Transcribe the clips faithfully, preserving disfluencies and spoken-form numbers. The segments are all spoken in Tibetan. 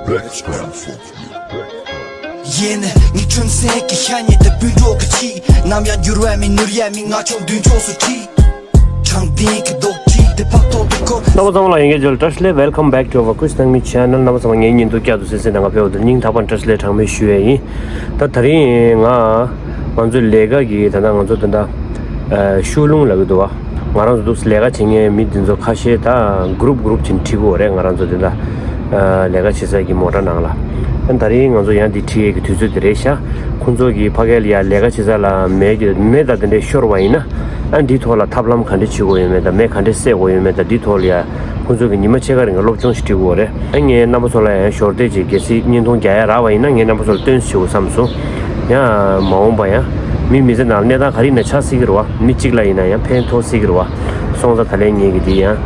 ཡེ་ནས་ངའི་ཁྲིམས་སེང་གི་ཤ་ཉེ་དེ་སྤུན་གྲོགས་ཀྱི་ཆེད། ནམ་ཡང་འགྱུར་བ་མེད་ནོར་ཡ་མེད། ང་ཆོ་མདུན་ཕྱོགས་སུ་ཁྲིད། དྲང་བདེན་གྱི་རྡོག་ཁྲིད་དེ་ཕག་ཐོག་ཏུ་བཀོད། རྣམ་པ་ཚང་མ་ལ་ཡིན་གྱི་འཇུ་ལེ། བཀྲ་ཤིས་བདེ་ལེགས། Welcome back to our Kush Thangmi channel. རྣམ་པ་ཚང་མ་ངའི་བརྙན་ཐུང་བསྐྱར་དུ་གསན་གཟིགས་གནང་བར་ཕེབས་པ་དེར་སྙིང་ཐག་པ་ནས་བཀྲ་ཤིས་བདེ་ལེགས་གྲངས་མེད་ཞུ་ཡས་ཡིན། ད་དེ་རིང་ང་ང་ཚོའི་ལས་ཀ་གི་ད་ལྟ་ང་ཚོ་ད་ལྟ་ཤོ་ལུང་ལབ་ཀྱི་འདུག་བ། ང་རང་ཚོ་འདུག་ལས་ཀ་བྱེད་མཁན་མི་འདི་ཚོ་ཁ་ཤས་ད་གུ་རུབ་གུ་རུབ་བྱས་ནས་ཁྲིད་དགོས་རེད། ང་རང་ཚོ་དེ་འདྲ་ལས་ཀ་བྱེད་ས་ཀྱི་མོ་ཊ་ནང་ལ། ཨ་ད་རིང་ང་ཚོ་ཡང་འདི་ཁྲིད་ཡས་ཀྱི་དུས་ཚོད་དེ་རེད་ཤག་ཁོང་ཚོ་གིས་ཕ་གིར་ཡ་ལས་ཀ་བྱེད་ས་ལ་མེ་གི་མེ་ད་དེ་འདྲས་ཤོར་བ་ཡིན་ན། ཨ་འདིའི་ཐོག་ལ་ཐབས་ལམ་ག་འདྲས་བྱེད་དགོས་ཡོད་མེད་དང་། མེ་ག་འདྲས་བསད་དགོས་ཡོད་མེད་དང་། འདིའི་ཐོག་ལ་ཡ་ཁོང་ཚོ་གིས་ཉི་མ་ཕྱེད་ཀ་རིང་གི་སློབ་སྦྱོང་ཞིག་སྤྲད་དགོས་རེད། ཨ་ངས་རྣམ་པ་ཚོ་ལ་ཡང་ཞོར་དེ་ཅིག་གལ་སྲིད་བརྙན་ཐུང་རྒྱག་ཡ་རག་པ་ཡིན་ན་ངས་རྣམ་པ་ཚོ་ལ་སྟོན་ཞུ་དགོས་བསམ་སོང་། ཡང་མ་འོངས་པ་ཡང་མི་མི་ཚེ་ནང་གནས་སྟངས་ག་རེ་ཡིན་ན་ཆགས་སྲིད་ཀྱི་རེད་བ། མི་གཅིག་ལ་ཡིན་ན་ཡང་ཕན་ཐོགས་སྲིད་ཀྱི་རེད་བ། སོང་ཙང་ད་ལན་ངེད་ཀྱིས་འདི་ཡང་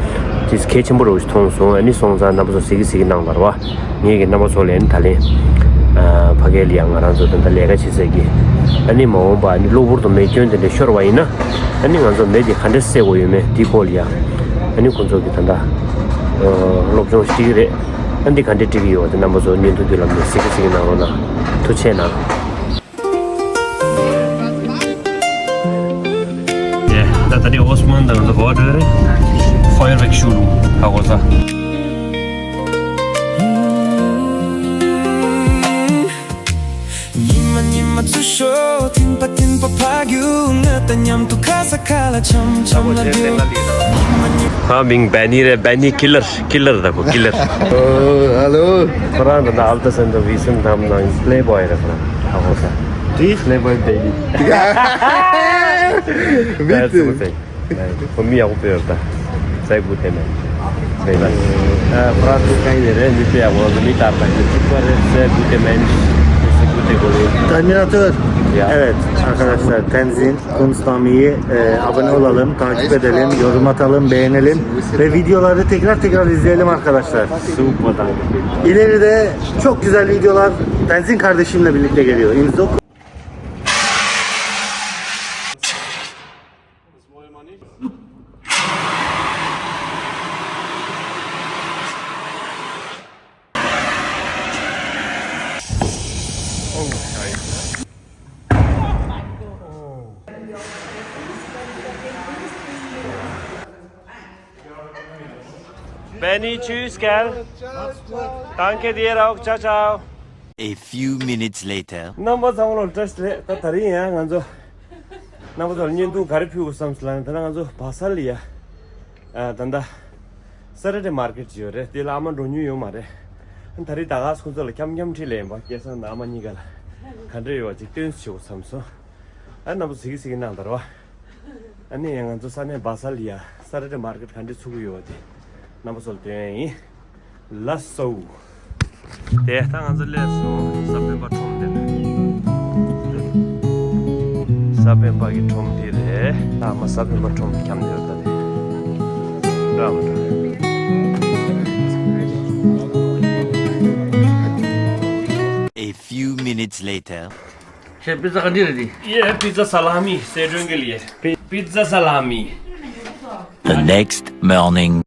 དེ་གལ་ཆེན་པོ་རེད་ཞེས་མཐོང་སོང་། ཨ་ནི་སོང་ཙང་རྣམ་པ་ཚོ་གཟིགས་གཟིགས་གནང་དང་རེད་བ། ངེད་ཀྱིས་རྣམ་པ་ཚོ་ལ་ཡང་ད་ལན་ཨ་ཕ་གིར་ཡང་ང་རང་ཚོ་ད་ལྟ་ལས་ཀ་བྱེད་སའི་གི་ཨ་ནི་མ་འོངས་པ་ཨ་ནི་གློ་བུར་དུ་མེ་སྐྱོན་དེ་འདྲ་ཤོར་བ་ཡིན་ན། ཨ་ནི་ང་ཚོ་མེ་དེ་ག་འདྲས་བསད་དགོས་ཡོད་མེད་དེའི་སྐོར་ལ་ཡང་ཨ་ནི་ཁོང་ཚོ་གིས་ད་ལྟ་ཨ་སློབ་སྦྱོང་ཞིག་སྤྲད་ཀྱི་རེད། ཨ་འདི་ག་འདྲས་སྤྲད་ཀྱི་ཡོད་པ་དེ་རྣམ་པ་ཚོ་བརྙན་ཐུང་འདི་ལ་མེད་གཟིགས་གཟིགས་གནང་རོགས་གནང་། ཐུགས་རྗེ་གནང་། ཡེ། ད་ད་རེས་ཨོ་སི་མན་དང་ང་ཚོ་གོ་བ་འགྲོ་ཡ་རེད། ཧྥ་ཡར་ཝེག་ཤོ་ལུང་ཧ་གོ་ས། ཉི་མ་ཉི་མ་ཚུར་ཤོག་ཐིམ་པ་ཐིམ་པ་ཕ་རྒྱུག་ང་དང་མཉམ་དུ་ཁ་ས་ཁ་ལ་འཆམ་འཆམ་ལ་རྒྱུག་ཉི་མ་ཉི་མ། ཁོ་རང་མིང་བེ་ནི་རེད། བེ་ནི་ཀི་ལར། ཀི་ལར་ད་ཁོ་ཀི་ལར། ཨོ་ཧེ་ལོ། ཁོ་རང་ད་ལྟ་ཨལ་ཏ་སན་དང་ཝི་སན་ཐམ་ནང་པི་ལེ་བོའི་རེད། ཁོ་རང་ཧ་གོ་ས། དེ་པི་ལེ་བོའི་བེ་ནི། བི་ཏི། ཁོ་མི་ཡག་པོ་དཔེ་ཡོད་ད། Say good day, man. Say bye. ཨ་ཁོ་རང་ཚོ་གང་ཡིན་རེད། མི་དཔེ་ཡག་པོ་འདུག་མི་ལྟར་དང་གཅིག་པ་རེད། Say good day, man. Say good day, go. Terminator. Yeah. Evet arkadaşlar, Tenzin Kunstami'yi e, abone olalım, takip edelim, yorum atalım, beğenelim ve videoları tekrar tekrar izleyelim arkadaşlar. Super. İleride çok güzel videolar Tenzin kardeşimle birlikte geliyor. İmzo. Benny, tschüss, gell? Danke dir auch, ciao, ciao. A few minutes later. རྣམ་པ་ཚང་མ་ལ་བཀྲ་ཤིས་བདེ་ལེགས། ད་དེ་རིང་ཡང་ང་ཚོ་རྣམ་པ་ཚོ་ལ་བརྙན་ཐུང་ག་རེ་ཕུལ་དགོས་བསམ་སོང་ལབ་ན། ད་ལྟ་ང་ཚོ་བ་སལ་ལ་ཡ་ཨ་ད་ལྟ་Saturday market ཅིག་ཡོད་རེད། དེ་ལ་ཨ་མ་འགྲོ་མྱོང་ཡོད་མ་རེད། ད་རེས་ད་ག་སེ་ཁོང་ཚོ་ལ་འཁྱམ་འཁྱམ་ཁྲིད་ལ་ཡིན་པ། སྐལ་བཟང་དང་ཨ་མ་གཉིས་ཀ་ལ་ག་འདྲ་ཡོད་པ་ཅིག་སྟོན་ཞུ་དགོས་བསམ་སོང་། ཨ་རྣམ་པ་ཚོ་གཟིགས་གཟིགས་གནང་དང་རེད་བ། ཨ་ནི་ང་ཚོ་ས་གནས་བ་སལ་ལ་ཡ་Saturday market ག་འདྲ་ཚུགས་ཀྱི་ཡོད་པ་དེ་རྣམ་པ་ཚོ་ལ་སྟོན་ཡ་ཡིན། ལགས་སོ། དེ་ད་ང་ཚོ་སླེབས་སོང་། གཟའ་སྤེན་པ་ཁྲོམ་དེ་ལ། གཟའ་སྤེན་པ་གི་ཁྲོམ་དེ་རེད། ད་མ་གཟའ་སྤེན་པ་ཁྲོམ་འཁྱམ་དེ་རེད། ད་དེ་འགྲོ་མ་འགྲོ། A few minutes later. ཁྱེད་པི་ཛ་ག་འདི་རེད་དེ། ཡེ། པི་ཛ་ས་ལ་མི། སེ་ཏྲོན་གི་ལི་ཡེ། པི་ཛ་ས་ལ་མི། The next morning.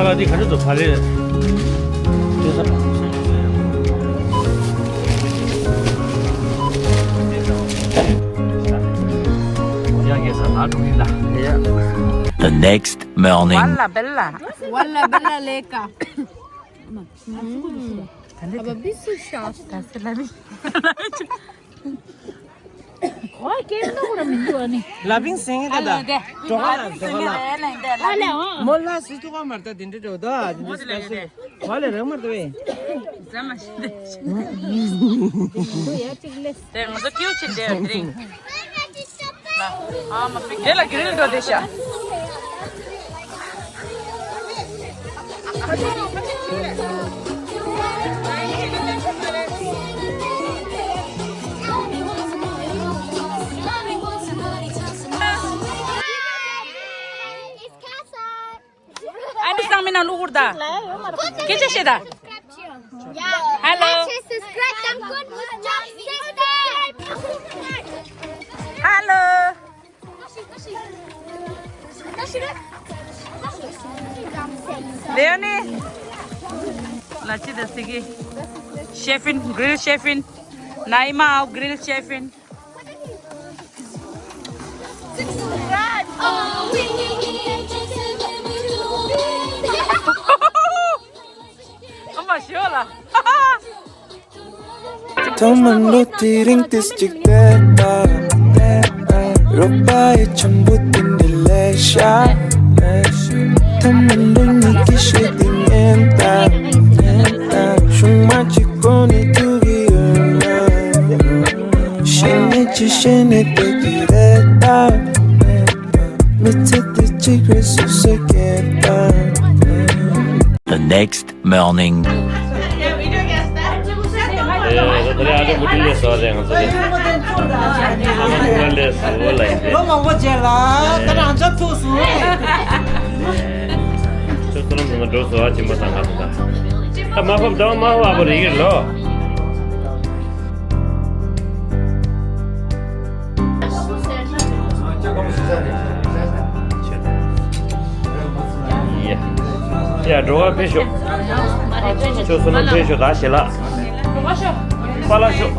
པ་ལགས་འདི་ག་འདྲ་འདུག་བ་ལེ། The next morning. Walla bella. Walla bella leca. Ama bir sürü şans. ཁོ་སྐད་ནོ་ར་མི་འདུག་ཨ་ནི། ལ་པིང་སེང་ཨེ་ད་ད། འགྲོ་ག་ལ་འགྲོ་ག་ལ། ཨ་ལེ་ཨོ། མོ་ལ་སི་ཏུ་ག་མར་ད་དེ་འདྲ་འགྲོ་ད་དེ་འདྲ་སི་ཏུ་ག་ལ་རང་མར་ད་བེ། ཟ་མ་ཤི་དེ། དེ་ང་ཚོ་ཀིའུ་ཆི་དེ་དེ་རིང་། དེ་ལ་གི་རིལ་འགྲོ་དེ་ཤ། ཨ་ནི་སང་མི་ན་ལུ་གུར་ད། སྐད་ཆ་བཤད་ད། Hello. Hello. Leonie. Lachi da sige. Chefin, grill chefin. Naima au grill chefin. Subscribe. Ama shola. ཐོག་མར་འགྲོ་དེ་རིང་ཏིས་གཅིག་བལྟས་པ། རོགས་པ་ཡི་ཆེན་པོ་དེ་འདྲ་ལས་ཤ། ཐོག་མར་འགྲོ་ནི་གི་ཤེས་དེ་ཉན་ད། ཤུང་མ་གཅིག་གོ་ནི་ཐུག་གི་ཡོད་ན། ཤེས་ནི་ཅི་ཤེས་ནི་དེ་གི་རེད་ད། མི་ཚེ་དེ་གཅིག་རེད་སུ་སུ་སྐྱེས་པ། The next morning. ལོ་མང་པོ་རྗེས་ལ་ད་ང་ཚོ་ལ་ཁྱོད་ཚོ་ལ་འགྲོ་བཟོ་བ་ཆེན་པོ་དང་ང་ཚོ་དང་ད་མ་ཕབ་དང་མ་ཕབ་ཨ་པ་རེ་ཡིར་ལོ། ཡ། ཡ། འགྲོ་བ་ཕེབས་ཤོག་ཁྱོད་བསོད་ནམས་ཕེབས་ཤོག་ད་ཞེ་ལགས། པཱ་ལགས་ཤོག